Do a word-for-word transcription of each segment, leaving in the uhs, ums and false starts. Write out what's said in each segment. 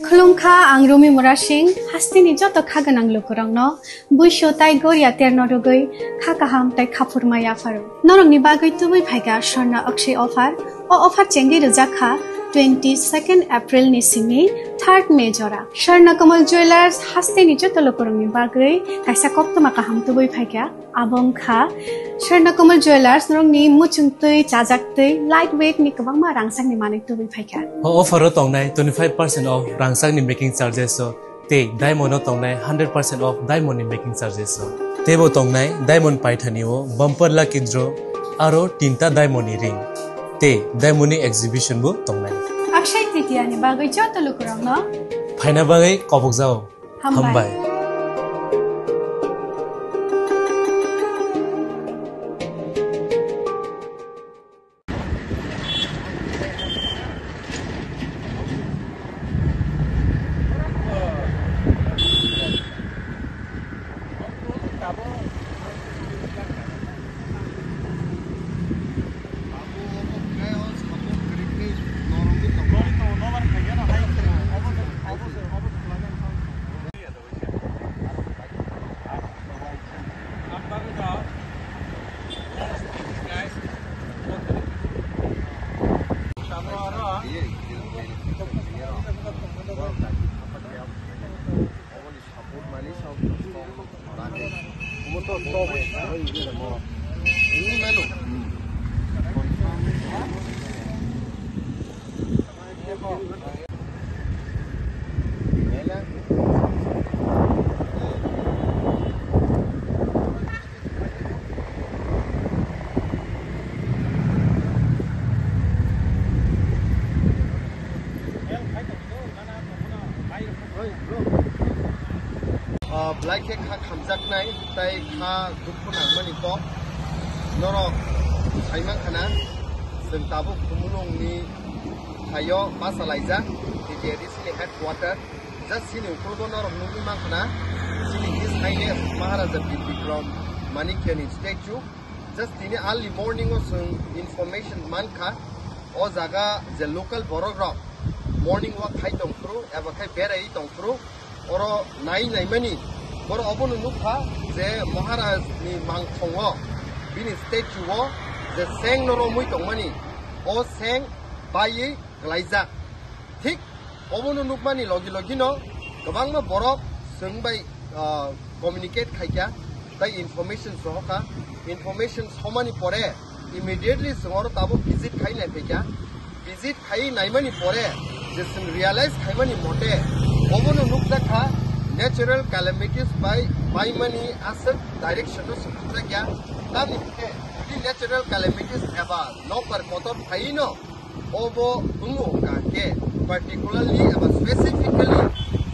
Khulumkha, ang Rumi Murasing, hasteni joto kha gwnang lukurokno buisu tai goria terno rwgwi kha kaham tai khaphurma yapharo. Norokni bagwi tubui phaikha Swarna Akshay offer. O offer chengwi rwjak kha twenty-second April ni simi third May jora. Swarna Kamal Jewellers hasteni joto lukurokni bagwi kaisa koktwma kaham tubui phaikha. Abo wngkha Swarna Kamal Jewellers, norokni muchungtwi, chajaktwi, light weight ni kwbangma rangchakni manwi tubui phaikha. O offer o tongnai twenty-five percent off rangchakni making charges o tei diamond o tongnai hundred percent off diamond ni making charges o. Teibo tongnai diamond paithani o bumper lucky draw aro tinta diamond ni ring tei diamond ni exhibition bo tongnai. Akshay Tritiya ni bagwi joto lukurokno phaina bagwi kobokjao. Hambai. Hambai. Ah, belai khe kha khamjaknai tei kha dukhu nangmani kok norok saimankha na, chwng tabuk Khumulwngni phaio bachalaijak, T T A D C ni headquarter. Just chini ukulgo norok nugwi mankha na, chini His Highness Maharaja Bir Bikram Manikya ni statue. Just tini early morning o chwng information mankha, o jaga je local borok rok morning walk khai tongphuru eba khai beraiwi tongphuru, oro nai naimani borok obono nukha je Maharaj ni mangthongo bini statue o je seng no romwi tongmani, o seng baiwi kwlaijak. Thik obono nukmani logi logino kwbangma borok chwng bai, ah, communicate khaikha tei information sohokha. Information somani pore immediately chwng oro tabuk visit khai naiphaikha. Visit khai naimani pore je chwng realize khaimani mote obono nukjakha natural calamities bai baimani aswk direction no swngjakya. Tamni hwnkhe jodi natural calamities eba nokbar kotor phaino obo wngo hwnkha khe particularly eba specifically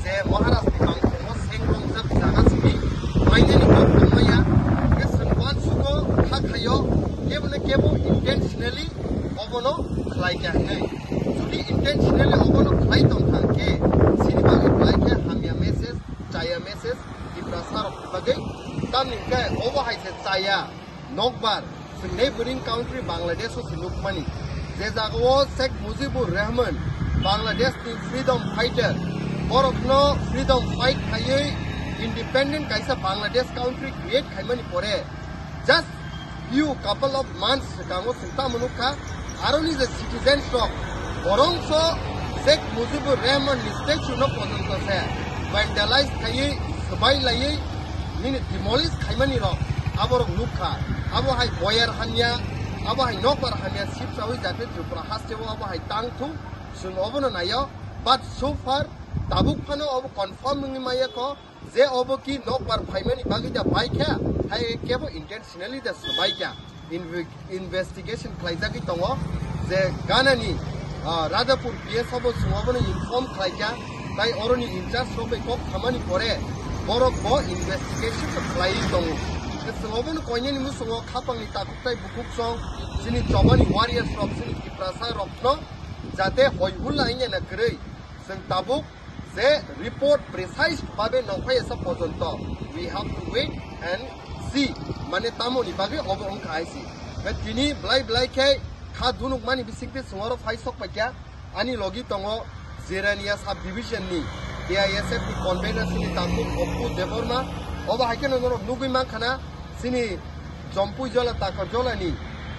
je Maharaj ni mangthongo seng romjak jaga simi mainani kok tongmaya, hwnkhe chwng uansugo kha khaio kebo na kebo intentionally obono khlai kha hinwi. Jodi intentionally obono khlai tongkha khe chini bagwi belai khe hamya message, chaya message Tiprasa rokni bagwi. Tamni hwnkhe obo hai se chaya nokbar chwng neighboring country Bangladesh o se nukmani, je jagao Sheikh Mujibur Rahman, Bangladesh ni freedom fighter, borokno freedom fight khaiwi independent kaisa Bangladesh country create khaimani pore just few couple of months swkango chwng tamo nukha, aroni je citizens rok borongso Sheikh Mujibur Rahman ni statue no pojonto se vandalize khaiwi swbai laiwi nini demolish khaimani rok aborok nukha. Abo hai boyar hamya, abo hai nokbar hamya sip chawi jate Tripura hasteo abo hai tang thung, chwng obono naio. But so far tabuk phano obo confirm wngwi maya kho je obo ki nokbar phaimani bagwi da bai kha, hai kebo intentionally da swbai kha. Inve-, investigation khlaijagwi tongo je Ganani, ah, Rajapur P S o bo chwng obono inform khlaikha, tai oroni in charge rok bai kok thamani pore borok bo investigation khlaiwi tongo. Chwng obono koinani muchungo khapangni takhuk tai bukhuk song chini chobani warriors rok chini Tiprasa rokno jate hoi hulla wngya na kwrwi chwng tabuk je report precise babe nongphai esa pojonto we have to wait and see, mane tamoni bagwi obo wngkha hai se. Tini blai blai khe kha dunuk mani bisingtwi chwng oro phai sok paikha, ani logi tongo Jirania sub division ni T I S F ni convener chini Takhuk Oppu Debbarma. Obo hai kheno norok nugwi mankha na chini Jompui Jola Takarjola ni,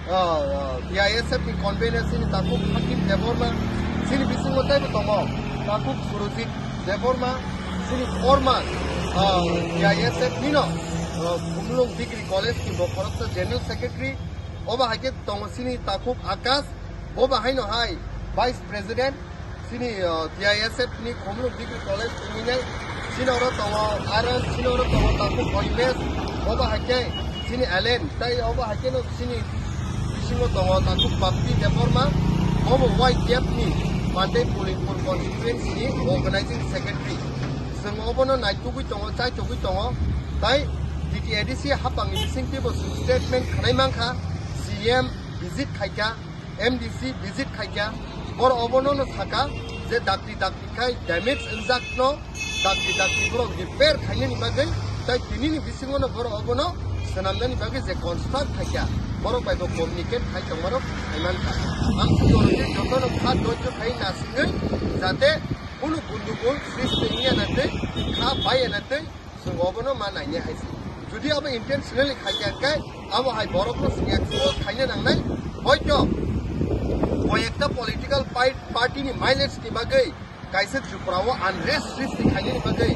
ah, ah, T I S F ni convener chini Takhuk Hakim Debbarma, chini bisingo teibo tongo Takhuk Surojit Debbarma, chini former, ah, T I S F ni no, ah, Khumulwng Degree College ni bo khoroksa general secretary, obo hai khe tongo chini Takhuk Akash, bo bo haino hai vice president, chini, uh, T I S F ni Khumulwng Degree College tongwi nai. Chini oro tongo Aaron, chini oro tongo Takhuk Koimes, obo hai khe chini Alen, tai obo hai khe no chini bisingo tongo Takhuk Bapti Debbarma, obo Y T F ni Mandai Polingpur constituency ni organizing secretary. Chwng obono naitugwi tongo, chaitugwi tongo, tai D T A D C hapangni bisingtwibo chwng statement khnai mankha, C M visit khaikha, M D C visit khaikha, borok obono no saka je dakti dakti khai damage wngjak no, dakti dakti borok repair khainani bagwi, tai tinini bisingo no borok obono swnamnani bagwi je construct khaikha, borok bai bo communicate khai tongmarok khai mankha. Ang sugoro je jotono kha doicho khai nasingwi jate kunu gundugul sristi wngya na tei kha baiya na tei chwng obono ma nainai hai se. Jodi abo intentionally khaikha hwnkhe, abo hai borokno chwng expose khaina nangnai. Hoito koyekta political pai-, party ni mileage ni bagwi kaisa Tripura o unrest sristi khainani bagwi